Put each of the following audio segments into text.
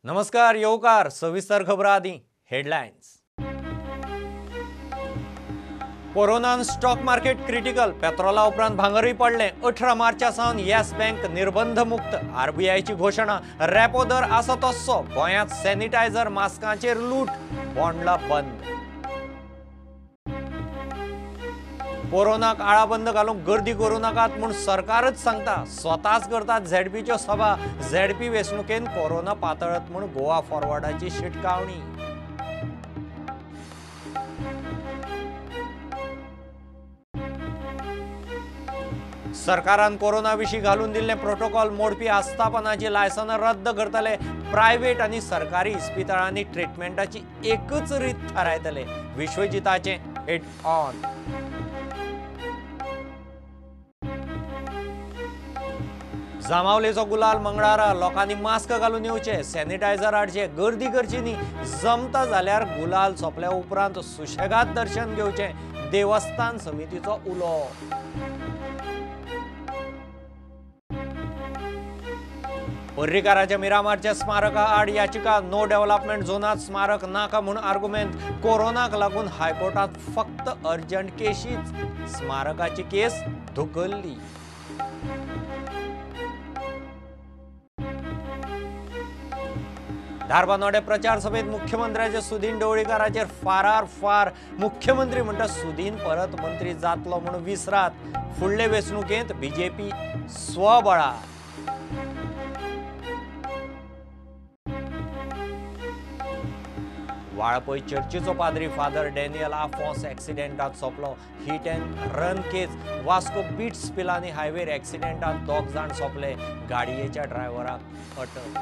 नमस्कार, येवकार. सविस्तर खबरां आदी हेडलायन्स. कोरोनान स्टॉक मार्केट क्रिटिकल, पेट्रोला उपरांत भांगरूय पडलें. 18 मार्चा सावन येस बँक निर्बंध मुक्त, आरबीआयची घोशणा. रेपो दर आसा तस्सो, गोंयांत सॅनिटायझर मास्कांचेर लूट, बोंडला बंद. कोरोनाक आळाबंद घालूंक गर्दी करूं नाकात म्हूण सरकारच सांगता, स्वताच करतात झेडपीच्यो सभा. झेडपी वेंचणुकेन कोरोना पातळत म्हूण गोवा फॉरवर्डाची शिटकावणी. सरकारान कोरोना विशीं घालून दिल्ले प्रोटोकॉल मोडपी आस्थापनाची लायसनां रद्द करतले. प्रायव्हेट आनी सरकारी इस्पितळांनी ट्रिटमेंटाची एकच रीत थारायतले. विश्वजिताचें हिट ऑन. जामावलेचो गुलाल मंगळारा, लोकांनी मास्क घालून येवचे, सॅनिटायझर हाडचे, गर्दी करची न्ही. जमता जाल्यार गुलाल सोंपल्या उपरांत सुशेगाद दर्शन घेवचें, देवस्थान समितीचो उलो. पर्रीकाराच्या मिरामारच्या स्मारका आड याचिका, नो डेव्हलपमेंट झोनात स्मारक नाका म्हूण आर्गुमेंत. कोरोनाक लागून हायकोर्टात फक्त अर्जंट केशीच, स्मारकाची केस धुकल्ली. धारबानोडे प्रचार सभेत मुख्यमंत्र्याचे सुदीन ढवळीकाराचेर फारार फार. मुख्यमंत्री म्हणटा सुदीन परत मंत्री जातलो म्हूण विसरात. फुडले वेंचणुकेंत बीजेपी स्वबळार. वाळपय चर्चीचो पाद्री फादर डॅनियल आफोंस एक्सिडेंटात सोंपलो. Hit and run case. Vasco BITS Pilani हायवेर एक्सिडेंटात 2 जाण सोंपले, गाडयेच्या ड्रायव्हराक अटक.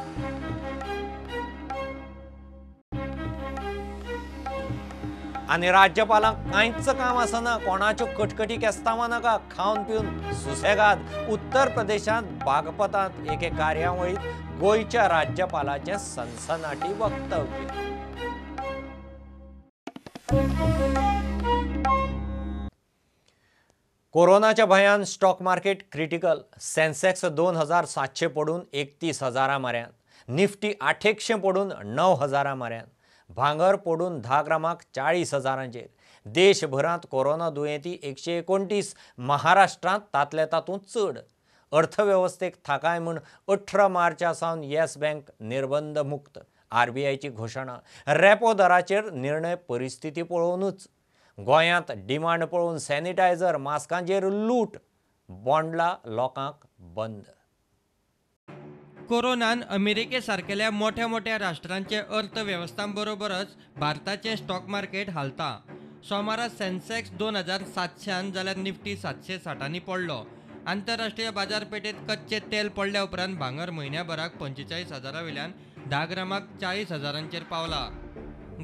आनी राज्यपालांक कांयच काम आसना, कोणाच्यो कटकटी केस्तांवां नाका, खावन पिवन सुसेगाद. उत्तर प्रदेशांत बागपतांत एके कार्यावळींत गोंयच्या राज्यपालाचें सनसनाटी वक्तव्य. कोरोनाच्या भंयान स्टॉक मार्केट क्रिटिकल. सेन्सेक्स 2700 पडून 31,000 म्हऱ्यांत, निफ्टी 800 पडून 9,000 म्हऱ्यांत, भांगर पडून 10 ग्रामाक 40,000चेर. देशभरांत कोरोना दुयेंती 129, महाराष्ट्रांत तांतले तातूंत चड. अर्थवेवस्थेक थाकाय म्हूण 18 मार्चा सावन येस बँक निर्बंध मुक्त, आरबीआयची घोशणा. रेपो दराचेर निर्णय परिस्थिती पळोवनूच. गोंयांत डिमांड पळोवन सॅनिटायझर मास्कांचेर लूट, बोंडला लोकांक बंद. कोरोनान अमेरिके सारकेल्या मोठ्या मोठ्या राष्ट्रांचे अर्थवेवस्थांबरोबरच भारताचे स्टॉक मार्केट हालता. सोमारा सेन्सेक्स 2700 जाल्यार निफ्टी 760 पडलो. आंतरराष्ट्रीय बाजारपेठेत कच्चे तेल पडल्या उपरांत भांगर म्हयन्याभराक 45,000 वयल्यान 10 ग्रामाक 40,000चेर पावला.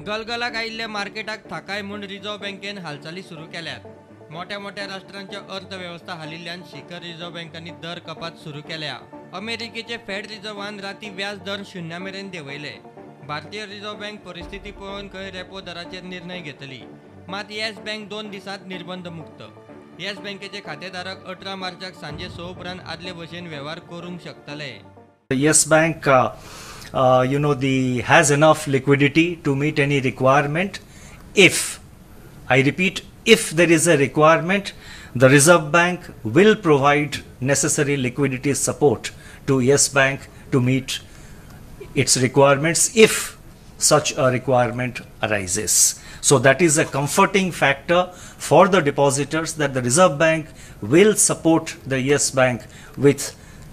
गलगलाक आयिल्ल्या मार्केटाक थाकाय म्हूण रिझर्व्ह बँकेन हालचाली सुरू केल्यात. मोठ्या मोठ्या राष्ट्रांच्यो अर्थवेवस्था हालिल्ल्यान शिखर रिझर्व्ह बँकांनी दर कपात सुरू केल्या. अमेरिकेचे फेड रिझर्वान राती व्याज दर 0 मेरेन देंवयले. भारतीय रिझर्व्ह बँक परिस्थिती पळोवन खंय रेपो दराचेर निर्णय घेतली. मात येस बँक 2 दिसांत निर्बंध मुक्त. येस बँकेचे खातेधारक 18 मार्चाक सांजे 6 उपरांत आदले भशेन वेव्हार करूंक शकतले. Yes Bank has enough liquidity to meet any requirement. If, I repeat, if there is a requirement, the Reserve Bank will provide necessary liquidity support to Yes Bank to meet its requirements if such a requirement arises. So that is a comforting factor for the depositors that the Reserve Bank will support the Yes Bank with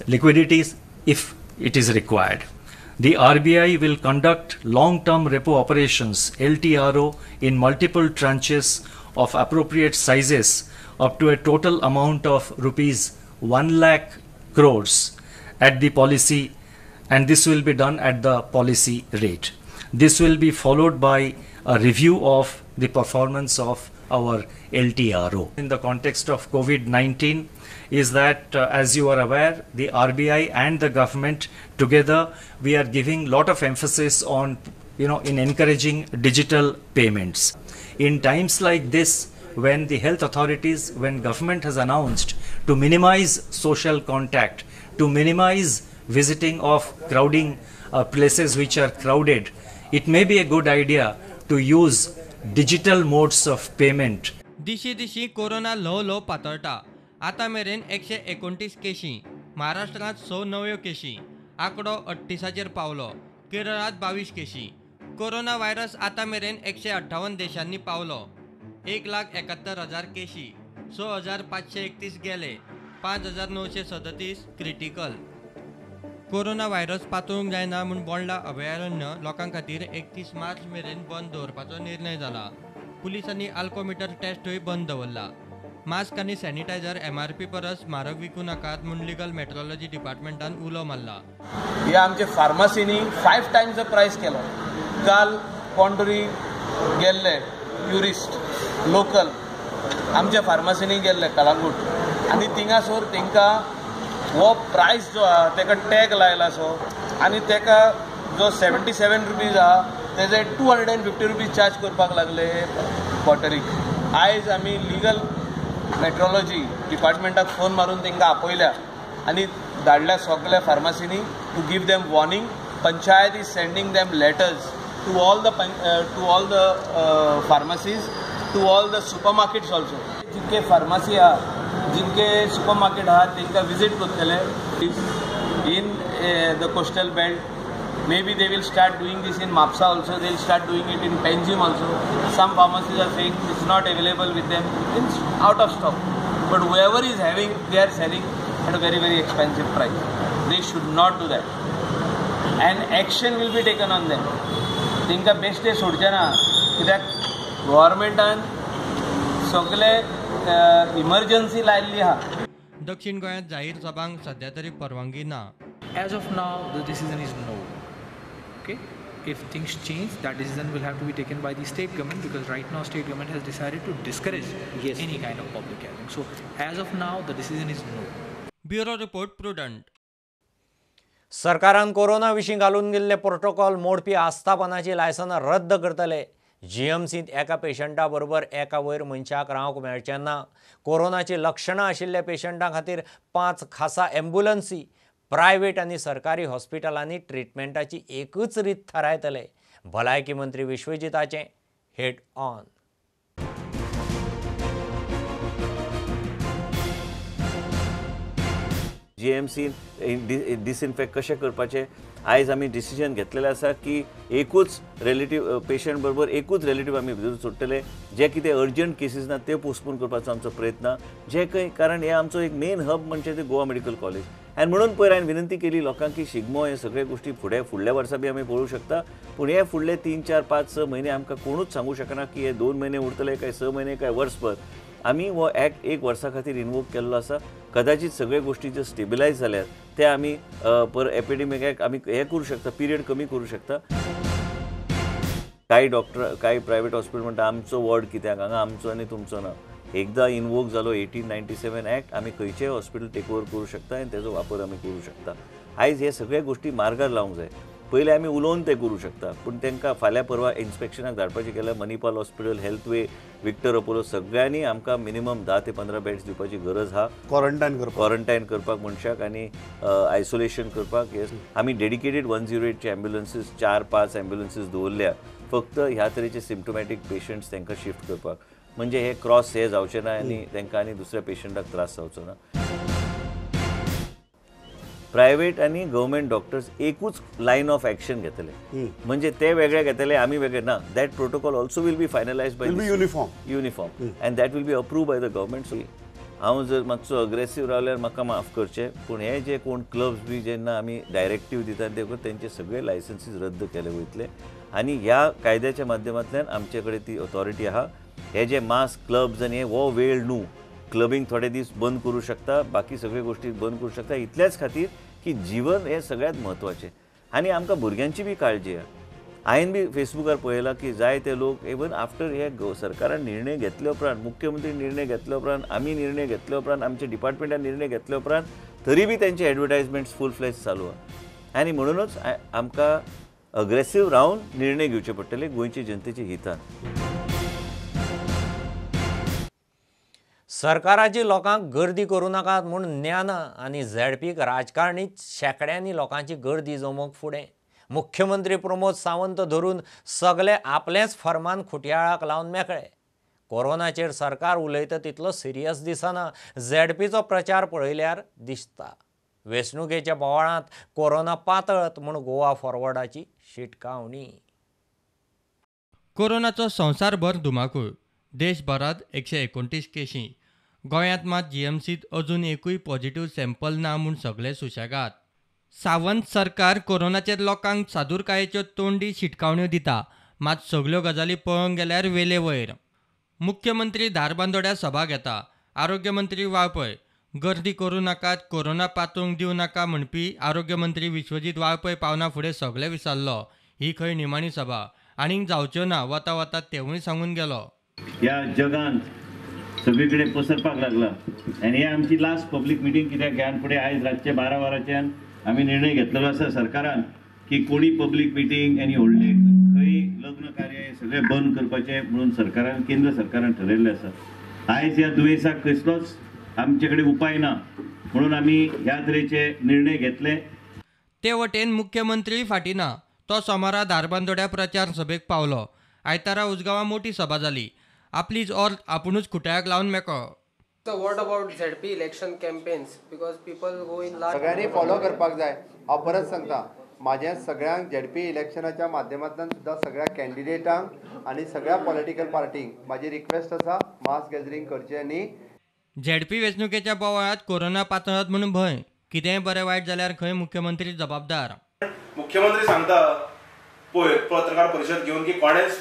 liquidity if it is required. The RBI will conduct long-term repo operations LTRO in multiple tranches of appropriate sizes up to a total amount of rupees 1 lakh crores at the policy, and this will be done at the policy rate. This will be followed by a review of the performance of our LTRO. In the context of COVID-19 is that as you are aware, the RBI and the government together, we are giving lot of emphasis on, in encouraging digital payments. In times like this, when the health authorities, when government has announced to minimize social contact, to minimize visiting of crowding places which are crowded, it may be a good idea to use digital modes of payment. दिशी दिशी corona ल्हव ल्हव पातळटा. आतां मेरेन 129 केशी, महाराष्ट्रांत 6 नव्यो केशी, आंकडो 38चेर पावलो. केरळांत 22 केशी. कोरोना व्हायरस आतां मेरेन 158 देशांनी पावलो. 1,71,000 केशी, 6,531 गेले, 5,937 क्रिटिकल. कोरोना व्हायरस पातळूंक जायना म्हूण बोंडला अभयारण्य लोकां खातीर 31 मार्च मेरेन बंद दवरपाचो निर्णय जाला. पुलिसांनी आल्कोमिटर टेस्टूय बंद दवरला. मास्क आनी सॅनिटायझर एमआरपी परस म्हारग विकूं नाकात म्हूण लिगल मेट्रोलॉजी डिपार्टमेंटान उलो मारला. ह्या आमच्या फार्मासींनी 5 टायम्स प्रायस केलो. काल कोण तरी गेल्ले ट्युरिस्ट लोकल आमच्या फार्मासींनी गेल्ले कलांगूट आनी थिंगासर तांकां हो प्रायस जो आहा ताका टॅग लायला सो आनी ताका जो 77 रुपीज आहा तेजे 250 रुपीज चार्ज करपाक लागले क्वॉर्टरीक. आयज आमी लिगल मेट्रोलॉजी डिपार्टमेंटाक फोन मारून तांकां आपयल्या आनी धाडल्या सगल्या फार्मासींनी to give them warning. Panchayat is sending them letters to all the pharmacies, to all the super markets also. जितके फार्मासी आहा जितके सुपर मार्केट आहा तांकां विजीट करतले in the coastal belt. Maybe they will start doing this in Mapsa also, they will start doing it in Panjim also. Some pharmacies are saying it's not available with them, it's out of stock. But whoever is having, they are selling at a very, very expensive price. They should not do that. And action will be taken on them. तेंका बेश्टे सोडचे ना, कित्याक गव्हर्मेंटान सगळे emergency लायिल्ली आहा. दक्षिण गोंयांत जाहीर सभांक सध्या तरी परवानगी ना. As of now, the decision is no. Okay, if things change, that decision will have to be taken by the state government, because right now state government has decided to discourage any kind of public gathering. So as of now, the decision is no. Bureau report, Prudent. सरकारान corona विशीं घालून दिल्ले protocol मोडपी आस्थापनाची लायसनां रद्द करतले. जीएमसींत एका पेशंटा बरोबर एका वयर मनशाक रावंक मेळचें ना. कोरोनाची लक्षणां आशिल्ल्या पेशंटां खातीर 5 खासा एम्ब्युलन्सी, प्रायव्हेट आनी सरकारी हॉस्पिटलांनी ट्रिटमेंटाची एकूच रीत थारायतले. भलायकी मंत्री विश्वजीताचें हेड ऑन. जीएमसीन डिसइन्फेक्ट कशें करपाचें आयज आमी डिसिजन घेतलेलें आसा की एकूच रिलेटीव पेशंट बरोबर एकूच रिलेटीव आमी भितर सोडटले. जे कितें अर्जंट केसीस ना ते पोस्टपोन करपाचो आमचो प्रयत्न, जे खंय कारण हे आमचो एक मेन हब म्हणजे ते गोवा मेडिकल कॉलेज. आनी म्हणून पयर हांवें विनंती केली लोकांक की शिगमो हे सगळे गोश्टी फुडें फुडल्या वर्सा बी आमी पळोवंक शकता, पूण हे फुडले 3, 4, 5, 6 म्हयने आमकां कोणूच सांगूंक शकना की हे 2 म्हयने उरतले काय 6 म्हयने काय वर्सभर. आमी हो एक्ट 1 वर्सा खातीर इनवोक केल्लो आसा. कदाचित सगळे गोश्टी ज्यो स्टेबिलायज जाल्यात ते आमी पर एपिडेमीक एक्ट आमी हें करूं शकता, पिरियड कमी करूं शकता. कांय डॉक्टर कांय प्रायवेट हॉस्पिटल म्हणटा आमचो वॉर्ड कित्याक हांगा आमचो आनी तुमचो ना. एकदां इनवोक जालो 1897 एक्ट, आमी खंयचेय हॉस्पिटल टेक ओवर करूं शकता आनी तेजो वापर आमी करूं शकता. आयज हे सगळे गोश्टी मार्गार लावंक जाय. पयलीं आमी उलोवन ते करूं शकता, पूण तांकां फाल्यां परवां इन्स्पेक्शनाक धाडपाचें गेल्यार Manipal hospital, Healthway, Victor Apollo सगळ्यांनी आमकां मिनिमम 10 ते 15 बेड्स दिवपाची गरज आहा. क्वॉरंटायन करपाक मनशाक आनी आयसोलेशन करपाक. आमी डेडिकेटेड 108चे एम्ब्युलन्सीस 4-5 एम्ब्युलन्सीस दवरल्या फक्त ह्या तरेचे सिम्टोमॅटीक पेशंट्स तांकां शिफ्ट करपाक, म्हणजे हे क्रॉस हे जावचे ना आनी तांकां आनी दुसऱ्या पेशंटाक त्रास जावचो ना. प्रायवेट आनी गव्हर्मेंट डॉक्टर्स एकूच लायन ऑफ एक्शन घेतले, म्हणजे ते वेगळे घेतले आमी वेगळे ना. That protocol also will be finalise by uniform and that will be approve by the government. So हांव जर मातसो अग्रेसीव रावल्यार म्हाका माफ करचें, पूण हे जे कोण क्लब्स बी जेन्ना आमी डायरेक्टीव दितात ते तेंचे सगळे लायसन्सीस रद्द केले वयतले आनी ह्या कायद्याच्या माध्यमांतल्यान आमचे कडेन ती ऑथॉरिटी आहा. हे जे मास क्लब्स आनी हे हो वेळ न्हू, क्लबिंग थोडे दीस बंद करूं शकता, बाकी सगळे गोश्टी बंद करूं शकता, इतल्याच खातीर की जीवन हें सगळ्यांत म्हत्वाचें आनी आमकां भुरग्यांची बी काळजी आहा. हांवें बी फेसबुकार पळयलां की जायते लोक इवन आफ्टर हे सरकारान निर्णय घेतले उपरांत, मुख्यमंत्री निर्णय घेतले उपरांत, आमी निर्णय घेतले उपरांत, आमच्या डिपार्टमेंटान निर्णय घेतले उपरांत तरी बी तेंचे एडवर्टायजमेंट्स फूल फ्लॅज चालू आहा. आनी म्हणूनच आमकां अग्रेसीव रावन निर्णय घेवचे पडटले गोंयचे जनतेच्या हितान. सरकाराची लोकांक गर्दी करूं नाकात म्हूण ज्ञाना आनी झेडपीक राजकारणी शेंकड्यांनी लोकांची गर्दी जमोवंक फुडें. मुख्यमंत्री प्रमोद सावंत धरून सगळे आपलेंच फर्मान खुटयाळाक लावन मेकळे. कोरोनाचेर सरकार उलयता तितलो सिरियस दिसना, झेडपीचो प्रचार पळयल्यार दिसता. वेंचणुकेच्या बोवाळांत कोरोना पातळत म्हूण गोवा फॉरवर्डाची शिटकावणी. कोरोनाचो संवसारभर धुमाकूळ, देशभरांत 129 केशी. गोंयांत मात जीएमसीत अजून एकूय पॉझिटिव्ह सॅम्पल ना म्हूण सगळे सुशेगाद. सावंत सरकार कोरोनाचेर लोकांक सादूरकायेच्यो तोंडी शिटकावण्यो दिता, मात सगल्यो गजाली पळोवंक गेल्यार वेले वयर. मुख्यमंत्री धारबांदोड्या सभा घेता, आरोग्यमंत्री वाळपय. गर्दी करूं नाकात, कोरोना पातळूंक दिवं नाका म्हणपी आरोग्यमंत्री विश्वजीत वाळपय पावना फुडें सगळे विसरलो. ही खंय निमाणी सभा, आनीक जावच्यो ना वता वता तेवूय सांगून गेलो. ह्या जगांत सगळीकडे पसरपाक लागला आनी हे आमची लास्ट पब्लीक मिटींग, कित्याक ह्यान फुडें आयज रातचे 12 वरांच्यान आमी निर्णय घेतलेलो आसा सरकारान की कोणी पब्लीक मिटींग आनी व्हडले खंय लग्न कार्य हे सगळें बंद करपाचें म्हणून सरकारान, केंद्र सरकारान ठरयल्लें आसा. आयज ह्या दुयेंसाक कसलोच आमचे कडेन उपाय ना म्हणून आमी ह्या तरेचे निर्णय घेतले. ते वटेन मुख्यमंत्री फाटीं ना, तो सोमारा धारबांदोड्या प्रचार सभेक पावलो. आयतारा उजगांवां मोटी सभा जाली. आपलीच ऑर्द आपुणूच खुट्याक लावन मेकळो. So what about ZP election campaigns? Because people go in large. सगळ्यांनी फॉलो करपाक जाय. हांव परत सांगता, म्हाजें सगळ्यांक झेडपी इलेक्शनाच्या माध्यमांतल्यान सुद्दां सगळ्या कॅन्डिडेटांक आनी सगळ्या पॉलिटिकल पार्टींक म्हाजी रिक्वेस्ट आसा, मास गॅदरींग करचें न्ही. झेडपी वेंचणुकेच्या बोवाळांत कोरोना पातळत म्हणून भंय. कितेंय बरें वायट जाल्यार खंय मुख्यमंत्री जबाबदार. मुख्यमंत्री सांगता पळय पत्रकार परिशद घेवन की कोणेच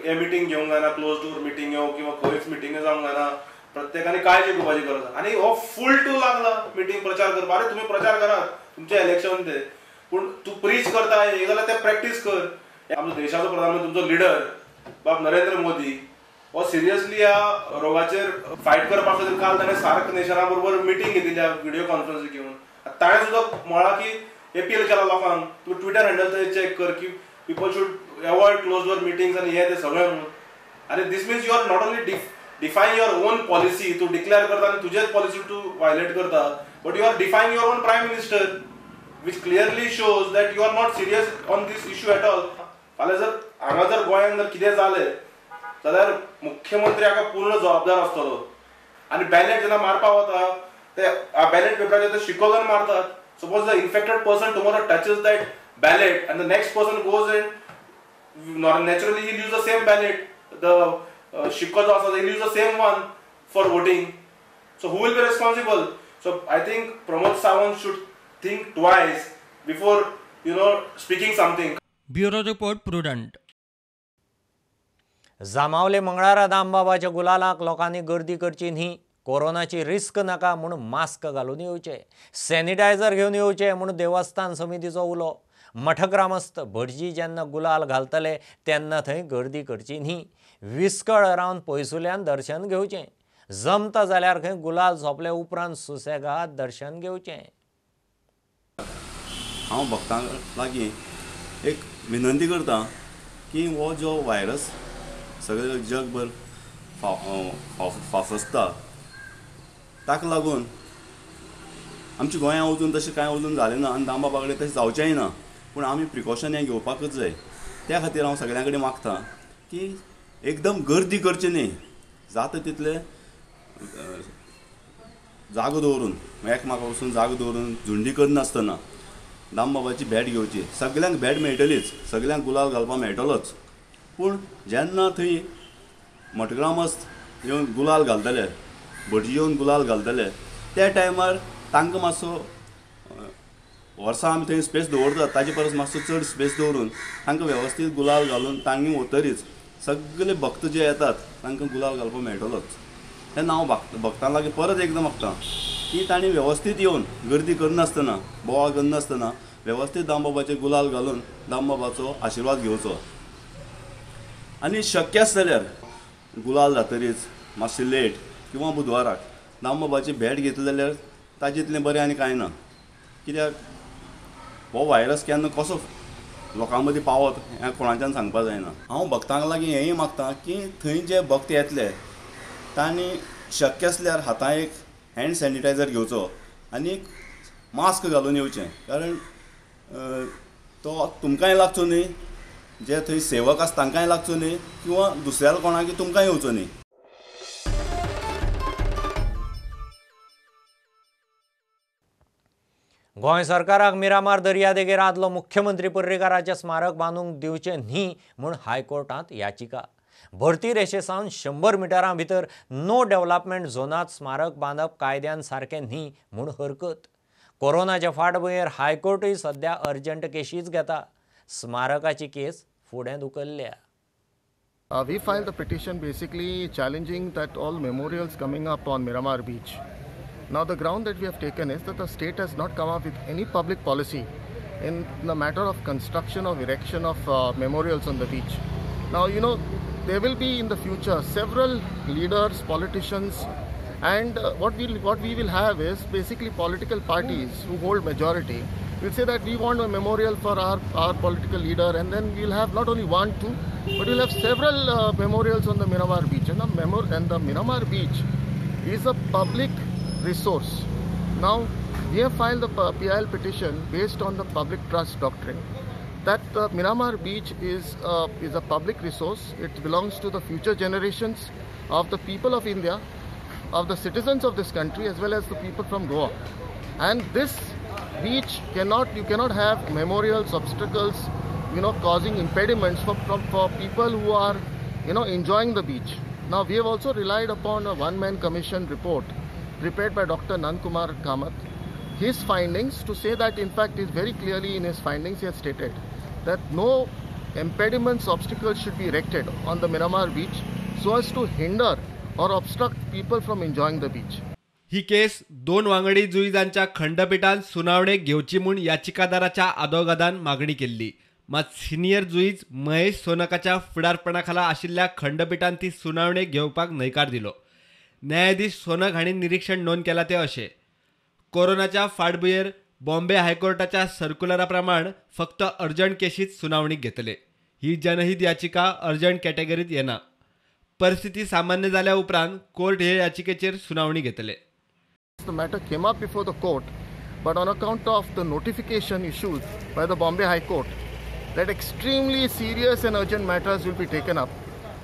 हे मिटींग घेवंक जायना, क्लोज डोर मिटींग येवं किंवा खंयच मिटींग जावंक जायना, प्रत्येकाने काळजी घेवपाची गरज आसा. आनी हो फूल टू लागला मिटींग प्रचार करपाक. अरे तुमी प्रचार करात तुमचें इलेक्शन ते, पूण तूं प्रीच करता एक जाल्यार तें प्रॅक्टीस कर. आमचो देशाचो प्रधानमंत्री, तुमचो लिडर बाब नरेंद्र मोदी हो सिरियसली ह्या रोगाचेर फायट करपा खातीर काल ताणें सार्क नेशना बरोबर मिटींग घेतिल्ल्या व्हिडियो कॉन्फरन्स घेवन. ताणें सुद्दां म्हळां की एपील केला लोकांक, तूं ट्विटर हँडल थंय चॅक कर की people should avoid close door meetings आनी हे ते सगळें म्हणून. आनी this means you are not only defying your own policy, तूं डिक्लेअर करता आनी तुजेच पॉलिसी तूं वायलेट करता, but you are defying your own prime minister, which clearly shows that you are not serious on this issue at all. फाल्यां जर हांगा जर गोंयांत जर कितें जालें जाल्यार मुख्यमंत्री हाका पूर्ण जबाबदार आसतलो. आनी बॅलेट जेन्ना मारपाक वता ते बॅलेट पेपराचेर ते शिक्को घेवन मारतात. Suppose the infected person tomorrow touches that ballot and the next person goes and naturally he will use the same ballot, the शिक्को जो आसा he will use the same one for voting. So who will be responsible? So I think Pramod Sawant should think twice before speaking something. Bureau report, Prudent. Jambavali मंगळारा दामबाबाच्या गुलालाक लोकांनी गर्दी करची न्ही, कोरोनाची risk नाका म्हूण मास्क घालून येवचे, सॅनिटायझर घेवन येवचे म्हूण देवस्थान समितीचो उलो. मठग्रामस्थ भटजी जेन्ना गुलाल घालतले तेन्ना थंय गर्दी करची न्ही, विस्कळ रावन पयसुल्यान दर्शन घेवचें, जमता जाल्यार खंय गुलाल सोंपले उपरांत सुसेगाद दर्शन घेवचें. हांव भक्तां लागीं एक विनंती करता की हो जो व्हायरस सगळे जगभर फाफसता ताका लागून आमच्या गोंयांत वचून तशें कांय अजून जालें ना आनी दामबाबा कडेन तशें जावचेंय ना, पूण आमी प्रिकॉशन हें घेवपाकूच जाय. त्या खातीर हांव सगळ्यां कडेन मागता की एकदम गर्दी करची न्ही, जाता तितले जागो दवरून, एकमेका वचून जागो दवरून झुंडी करनासतना दामबाबाची भेट घेवची. सगल्यांक भेट मेळटलीच, सगल्यांक गुलाल घालपाक मेळटलोच, पूण जेन्ना थंय मठग्रामस्थ येवन गुलाल घालतले, भटजी येवन गुलाल घालतले त्या टायमार तांकां मातसो वर्सां आमी थंय स्पेस दवरतात ताजे परस मातसो चड स्पेस दवरून तांकां वेवस्थीत गुलाल घालून तांणी वतरीच सगळे भक्त जे येतात तांकां गुलाल घालपाक मेळटलोच. तेन्ना हांव भक्तां लागीं परत एकदां मागता की तांणी वेवस्थीत येवन गर्दी करनासतना, बोवाळ करनासतना वेवस्थीत दामबाबाचे गुलाल घालून दामबाबाचो आशिर्वाद घेवचो. आनी शक्य आसा जाल्यार गुलाल जातरीच मातशें लेट किंवा बुधवाराक दामबाबाची भेट घेतली जाल्यार ताजे इतलें बरें आनी कांय ना, कित्याक हो व्हायरस केन्ना कसो लोकां मदीं पावत हें कोणाच्यान सांगपाक जायना. हांव भक्तांक लागीं हेंय मागता की थंय जे भक्त येतले तांणी शक्य आसल्यार हातां एक हँड सॅनिटायझर घेवचो आनी एक मास्क घालून येवचें, कारण तो तुमकांय लागचो न्ही, जे थंय सेवक आसा तांकांय लागचो न्ही किंवा दुसऱ्या कोणाक तुमकां येवचो न्ही. गोंय सरकाराक मिरामार दर्यादेगेर आदलो मुख्यमंत्री पर्रीकाराचें स्मारक बांदूंक दिवचें न्ही म्हूण हायकोर्टांत याचिका. भरती रेशे सावन 100 मिटरां भितर नो डेव्हलपमेंट झोनांत स्मारक बांदप कायद्यान सारकें न्ही म्हूण हरकत. कोरोनाच्या फाटभुंयेर हायकोर्टूय सध्या अर्जंट केशीच घेता. स्मारकाची केस फुडें धुकल्ल्या. We filed the petition basically challenging that all memorials coming up on Miramar Beach. Now the ground that we have taken is that the state has not come up with any public policy in the matter of construction of erection of memorials on the beach. Now you know there will be in the future several leaders, politicians, and what we will have is basically political parties who hold majority will say that we want a memorial for our political leader, and then we'll have not only 1, 2, but we'll have several memorials on the Miramar Beach. And the Miramar Beach is a public resource. Now we have filed the PIL petition based on the public trust doctrine that the Miramar Beach is a public resource. It belongs to the future generations of the people of India, of the citizens of this country, as well as the people from Goa. And this beach you cannot have memorials, obstacles, you know, causing impediments for people who are, you know, enjoying the beach. Now we have also relied upon a one-man commission report prepared by Dr. Nandkumar Kamath. His findings to say that, in fact, is very clearly in his findings he has stated that no impediments, obstacles should be erected on the Miramar beach so as to hinder or obstruct people from enjoying the beach. He case 2 वांगडी जुईजांच्या खंडपीठान सुनावणेक घेवची म्हूण याचिकादाराच्या आदोगादान मागणी केल्ली. मात senior जुईज Mahesh सोनकाच्या फुडारपणाखाला आशिल्ल्या खंडपीठान ती सुनावणेक घेवपाक न्हयकार दिलो. न्यायाधीश सोनक हांणी निरीक्षण नोंद केला ते अशें: कोरोनाच्या फाटभुंयेर बॉम्बे हायकोर्टाच्या सर्क्युलरा प्रमाण फक्त अर्जंट केशीच सुनावणीक घेतले. ही जनहित याचिका अर्जंट कॅटेगरीत येना. परिस्थिती सामान्य जाल्या उपरांत कोर्ट हे याचिकेचेर सुनावणी घेतले. The matter came up before the court, but on account of the notification issued by the Bombay High Court that extremely serious and urgent matters will be taken up,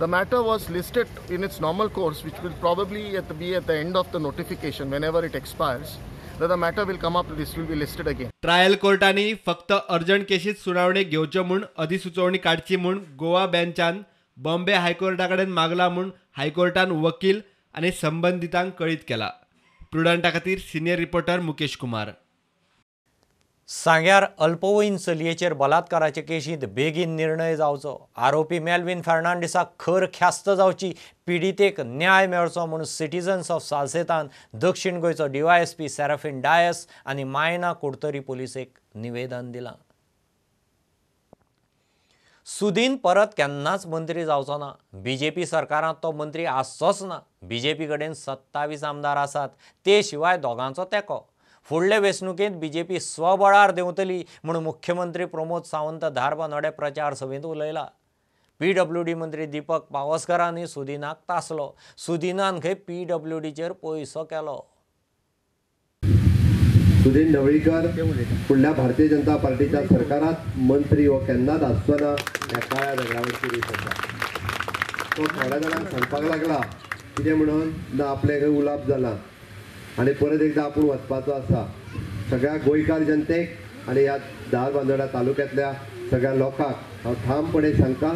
the matter was listed in its normal course, which will probably be at the end of the notification whenever it expires, that the matter will come up, this will be listed again. Trial कोर्टांनी फक्त urgent केशीत सुनावणी घेवच्यो म्हूण अधिसुचोवणी काडची म्हूण गोवा बेंचान बॉम्बे हायकोर्टा कडेन मागला म्हूण हायकोर्टान वकील आनी संबंदितांक कळीत केला. प्रुडंटा खातीर सिनियर रिपोर्टर मुकेश कुमार. सांग्यार अल्पवयीन चलयेचेर बलात्काराचे केशींत बेगीन निर्णय जावचो, आरोपी मेल्विन फर्नांडीसाक खर ख्यास्त जावची, पिडितेक न्याय मेळचो म्हूण सिटीजन्स ऑफ सालसेतान दक्षिण गोंयचो डीवायएसपी सेराफिन डायस आनी मायना कुडतरी पुलिसेक निवेदन दिलां. सुदीन परत केन्नाच मंत्री जावचो ना. बीजेपी सरकारांत तो मंत्री आसचोच ना. बीजेपी कडेन 27 आमदार आसात, ते शिवाय दोगांचो तेंको. फुडले वेंचणुकेंत बीजेपी स्वबळार देंवतली म्हूण मुख्यमंत्री प्रमोद सावंत धारबांदोडें प्रचार सभेंत उलयला. पीडब्ल्यूडी मंत्री दीपक पावसकरांनी सुदिनाक तासलो. सुदिनान खंय पीडब्ल्यूडीचेर पयसो केलो. सुदीन ढवळीकर फुडल्या भारतीय जनता पार्टीच्या सरकारात मंत्री हो केन्नाच आसचो ना ह्या काळ्या दगडावरची रीत आसा. तो थोड्या जाणांक सांगपाक लागला कितें म्हणून ना आपल्या खंय उलाप जाला आनी परत एकदां आपूण वचपाचो आसा. सगळ्या गोंयकार जनतेक आनी ह्या धारबांदोडा तालुक्यांतल्या सगळ्या लोकांक हांव ठामपणे सांगता,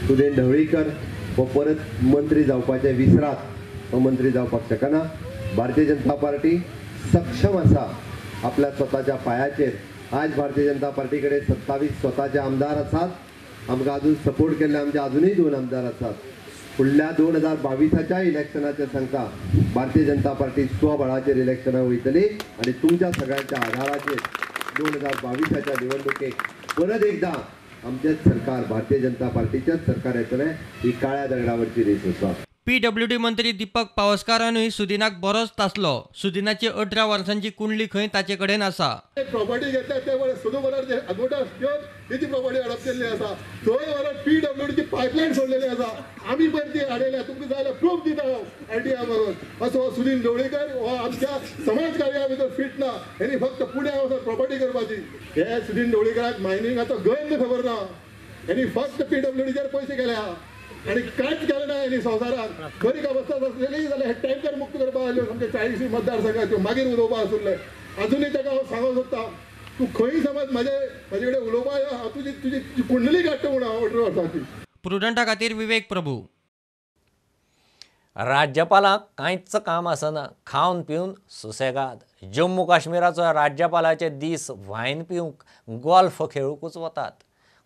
सुदीन ढवळीकर हो परत मंत्री जावपाचें विसरात, हो मंत्री जावपाक शकना. भारतीय जनता पार्टी सक्षम आसा आपल्या स्वताच्या पायाचेर. आज भारतीय जनता पार्टी कडेन 27 स्वताचे आमदार आसात. आमकां अजून सपोर्ट केल्ले आमचे अजुनूय 2 आमदार आसात. फुडल्या 2022च्या इलेक्शनाचेर सांगता, भारतीय जनता पार्टी स्वबळाचेर इलेक्शनाक वयतली आनी तुमच्या सगळ्यांच्या आधाराचेर 2022च्या निवडणुकेक परत एकदां आमचेंच सरकार, भारतीय जनता पार्टीचेंच सरकार येतलें. ही काळ्या दगडावरची रेस आसा. पीडब्ल्यूडी मंत्री दीपक पावसकारानूय सुदिनाक बरोच तासलो. सुदिनाची 18 वर्सांची कुंडली खंय ताचे कडेन आसा. प्रॉपर्टी घेतल्या ते सुदू बनर्जी अगोदर घेवन ती प्रॉपर्टी हडप केल्ली आसा. थंय व्हरून पीडब्ल्यूडीची पायपलायन सोडलेली आसा. आमी पण ती हाडयल्या, तुमकां जाय जाल्यार प्रूफ दिता हांव आरटीआय मारून. असो सुदीन ढवळीकर हो आमच्या समाज कार्या भितर फिट ना. हेणी फक्त पुण्या वचून प्रॉपर्टी करपाची. हे सुदीन ढवळीकराक मायनिंगाचो गंध खबर ना. हेणी फक्त पीडब्ल्यूडीचेर पयशे केल्या आनी कांयच केलें ना हेणी संवसारात. खरी अवस्था आसलेली जाल्यार हे टँकर मुक्त करपाक आसल्यो आमच्या 40 मतदारसंघाच्यो, मागीर उलोवपा आसुल्लें. अजुनूय ताका हांव सांगूंक सोदता, तूं खंय समज म्हाजे कडेन उलोवपा यो, हांव तुजी तुजी कुंडली काडटा म्हणून हांव 18 वर्सांची. प्रुडंटा खातीर विवेक प्रभू. राज्यपालाक कांयच काम आसना, खावन पिवन सुसेगाद. जम्मू काश्मीराचो राज्यपालाचे दीस वायन पिवंक, गोल्फ खेळूंकूच वतात.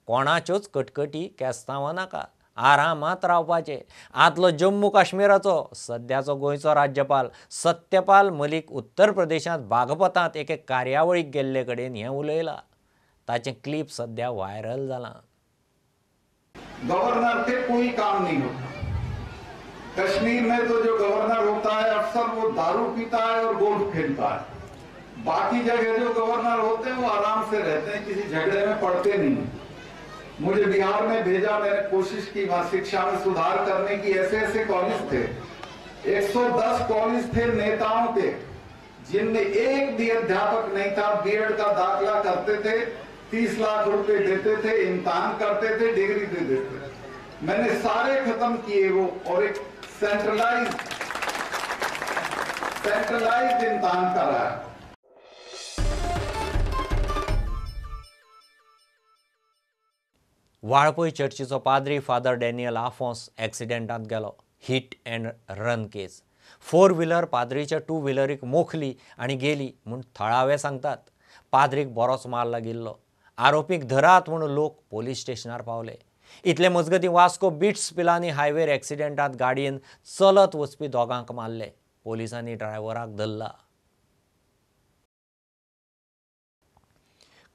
कोणाच्योच कटकटी केस्तांवां नाका, आरामात रावपाचें. आदलो जम्मू काश्मीराचो सद्याचो गोंयचो राज्यपाल सत्यपाल मलिक उत्तर प्रदेशांत बागपतांत एके कार्यावळीक गेल्ले कडेन हें उलयलां. ताचें क्लिप सद्या व्हायरल जालां. गवर्नर के कोई काम नहीं होता. कश्मीर में तो जो गवर्नर होता है अफसर वो दारू पीता है और गोल्फ खेलता है. बाकी जगह जो गवर्नर होते हैं वो आराम से रहते हैं, किसी झगड़े में पड़ते नहीं. मुझे बिहार में भेजा, मैंने कोशिश की वहां शिक्षा में सुधार करने की. ऐसे ऐसे कॉलेज थे, 110 कॉलेज थे नेताओं के, जिनमें एक भी अध्यापक नहीं था. बीएड का दाखला करते थे, 30 लाख रुपए देते थे, इम्तिहान करते थे, डिग्री दे देते थे. मैंने सारे खत्म किए वो, और एक सेंट्रलाइज इम्तिहान कराया. वाळपय चर्चीचो पाद्री फादर डॅनियल आफोंस एक्सिडेंटांत गेलो. Hit and run case. 4 wheeler पाद्रीच्या 2 व्हिलरीक मोखली आनी गेली म्हूण थळावे सांगतात. पाद्रीक बरोच मार लागिल्लो. आरोपीक धरात म्हूण लोक पोलीस स्टेशनार पावले. इतले मजगतीं वास्को बिट्स पिलानी हायवेर एक्सिडेंटांत गाडयेन चलत वचपी दोगांक मारले. पोलिसांनी ड्रायव्हराक धरला.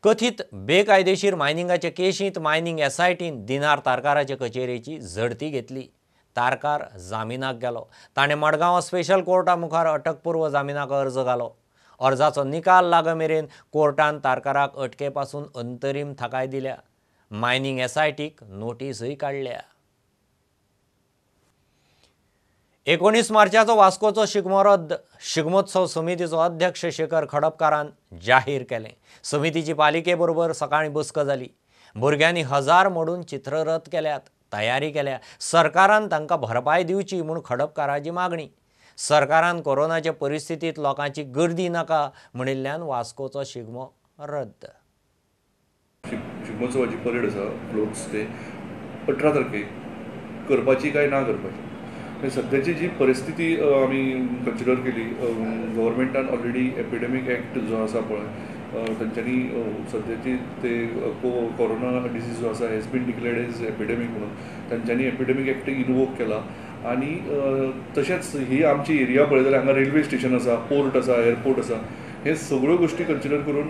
कथीत बेकायदेशीर मायनिंगाचे केशींत मायनिंग एसआयटीन दिनार तारकाराचे कचेरेची झडती घेतली. तारकार जामिनाक गेलो. ताणें मडगांव स्पेशल कोर्टा मुखार अटकपूर्व जामिनाक अर्ज घालो. अर्जाचो निकाल लाग मेरेन कोर्टान तारकाराक अटके पासून अंतरीम थाकाय दिल्या. मायनिंग एसआयटीक नोटीसूय काडल्या. 19 मार्चाचो वास्कोचो शिगमो रद्द. शिगमोत्सव समितीचो अध्यक्ष शेखर खडपकारान जाहीर केलें. समितीची पालिके बरोबर सकाळीं बसका जाली. भुरग्यांनी 1000 मोडून चित्ररथ केल्यात, तयारी केल्या. सरकारान तांकां भरपाय दिवची म्हूण खडपकाराची मागणी. सरकारान कोरोनाचे परिस्थितींत लोकांची गर्दी नाका म्हणिल्ल्यान वास्कोचो शिगमो रद्द. शिगमोत्सवाची परेड आसा, फ्लोट्स ते 18 तारखेक करपाची काय ना करपाची. सद्याची जी परिस्थिती आमी कन्सिडर केली, गव्हर्मेंटान ऑलरेडी एपिडेमीक एक्ट जो आसा पळय, तांच्यांनी सद्याची ते कोरोना डिजीज जो आसा has been declared as epidemic म्हणून तांच्यांनी एपिडेमीक एक्ट इनवोक केला. आनी तशेंच ही आमची एरिया पळयत जाल्यार हांगा रेल्वे स्टेशन आसा, पोर्ट आसा, एअरपोर्ट आसा. हे सगळ्यो गोश्टी कन्सिडर करून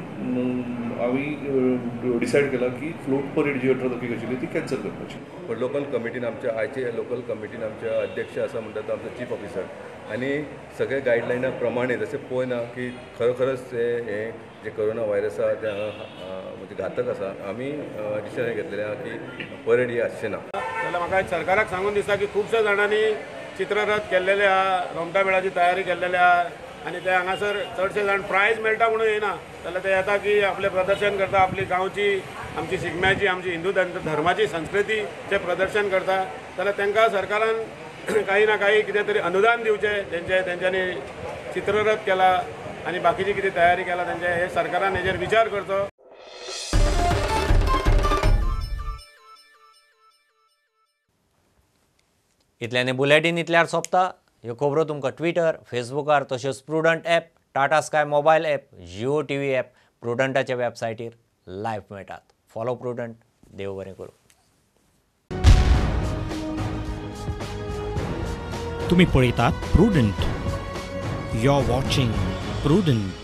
आमी डिसायड केला की फ्लोट परेड जी 18 तारखेक आशिल्ली ती कॅन्सल करपाची. पण लोकल कमिटीन आमच्या आयचे लोकल कमिटीन आमचे अध्यक्ष आसा म्हणटा तो आमचो चीफ ऑफिसर, आनी सगळे गायडलायना प्रमाणे जशें पळयना की खरोखरच हे जे कोरोना व्हायरस आसा ते हांगा म्हणजे घातक आसा. आमी डिसिजन घेतलेलें आहा की परेड ही आसची ना. जाल्यार म्हाका सरकाराक सांगून दिसता की खुबश्या जाणांनी चित्ररथ केल्लेले आहा, रोमटा मेळाची तयारी केल्लेली आहा आनी ते हांगासर चडशे जाण प्रायज मेळटा म्हणून येना, जाल्यार ते येता की आपलें प्रदर्शन करता, आपली गांवची, आमची शिगम्याची, आमची हिंदू धर्माची संस्कृतीचें प्रदर्शन करता. जाल्यार तांकां सरकारान काही ना काही कितें तरी अनुदान दिवचें, तेंचे तेंच्यांनी चित्ररथ केला आनी बाकीची कितें तयारी केला तेंचे, हे सरकारान हेजेर विचार करचो. इतल्याने बुलेटीन इतल्यार सोंपता. ह्यो खबरो तुमकां ट्विटर, फेसबुकार तशेंच Prudent app, Tata Sky mobile app, Jio TV app, प्रुडंटाच्या वेबसायटीर live मेळटात. Follow prudent. देव बरें करूं. तुमी पळयतात Prudent. You are watching Prudent.